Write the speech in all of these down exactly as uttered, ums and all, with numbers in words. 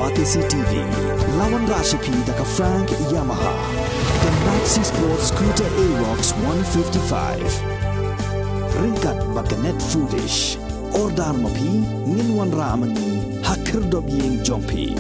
Batesi T V, la wanrah sha phi da ka Frank Yamaha, ka Maxi Sport Scooter Aerox one fifty-five. Ryngkat bad ka Net Foodish. Order ma phi, ngin wanrah ma ngi ha khyrdop ïing jong phi.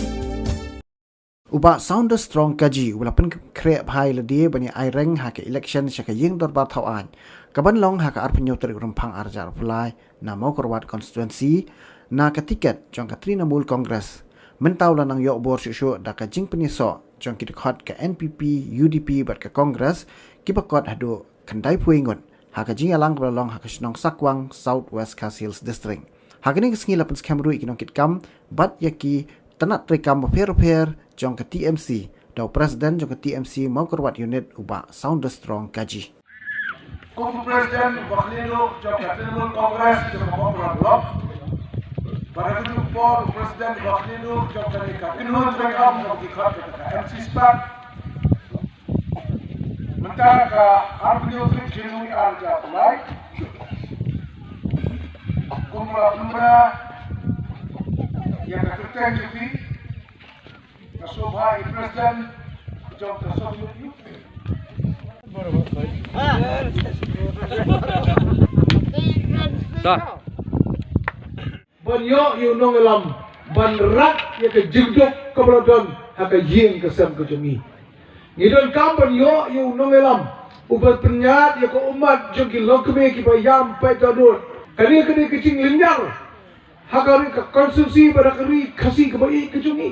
U Bah Saunders Strong Kaji u la pynkhreh bha ïa lade ban ïa aireng ha ka election sha ka ïing dorbar thaw aiñ ka ban long ha ka arphew tarik Rymphang arhajar arphew lai na Mawkyrwat constituency na ka tiket jong ka Trinamool Congress. Mynta u la nang ïoh bor shuh shuh da ka jingpynïasoh jong ki dkhot ka N P P, U D P bad ka Congress kiba kot haduh khyndai phew ngut ha ka jingïalang kaba la long ha ka shnong Sakwang, South West Khasi Hills District. Ha kane ka sngi la pynskhem ruh ïa ki nongkitkam bad ïa ki tnat treikam bapher bapher jong ka T M C da u President jong ka T M C Mawkyrwat Unit u Bah Saunders Strong Kaji. Kum u President ba khlieh jong ka Trinamool Congress jong ka Mawkyrwat Block, bad ha kajuh ka por u President ba khlieh jong kane ka kynhun treikam jong ki khot kata ka M C Spark. Mynta ka arphew tarik January arhajar arphew lai, kum la pynbna ïa ka kyrteng jong phi, ka sngewbha i President jong ka Sohluit Youth. Ban ïoh ïa u nongïalam ban rat ïa ka jingduk kaba la don ha ka ïing ka sem ka jong ngi. Ngi donkam ban ïoh ïa u nongïalam uban pynïaid ïa ka ummat jong ki longkmie kiba ïam peit dohnud. Kane, kane ka jinglynñiar ha ka ri, ka constituency bad ha ka ri Khasi kaba ïeit ka jong ngi,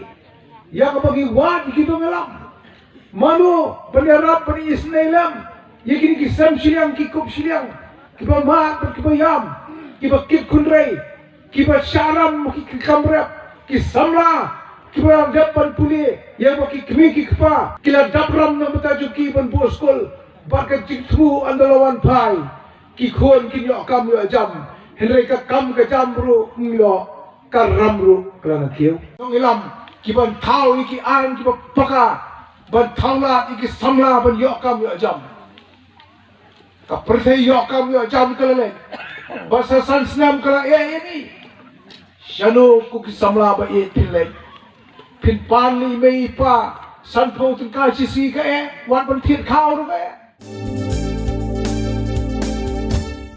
ïa kaba ngi wad ïa ki nongïalam. Mano ban ïarap ban isynei lem ïa kine ki sem shiliang ki kup shiliang, kiba mad bad kiba ïam, kiba kit khunrei, kiba shah ram ki, ki kam rep, ki samla kiba dep ban pule, ïa ba ki kmie ki kpa ki la dap ram na bynta jong ki ban buh skul. Bad ka jingthmu ynda la wan phai, ki khun kin ïoh kam ïoh jam, hynrei ka kam ka jam ruh ym ïoh, ka ram ruh ka la na kiew. Nongïalam kiban thaw ïa ki aiñ kiba paka, ban thaw lad ïa ki samla ban ïoh kam ïoh jam. Ka pyrthei ïoh kam ïoh jam ka la leit, bad sa san snem ka la ïeh ïa ngi. Shano ko ki samla ba ïeit phin leit? Phin pan ïa i mei i pa sanphew tyngka shi sngi ka eh, wat ban thied khaw ruh ka eh.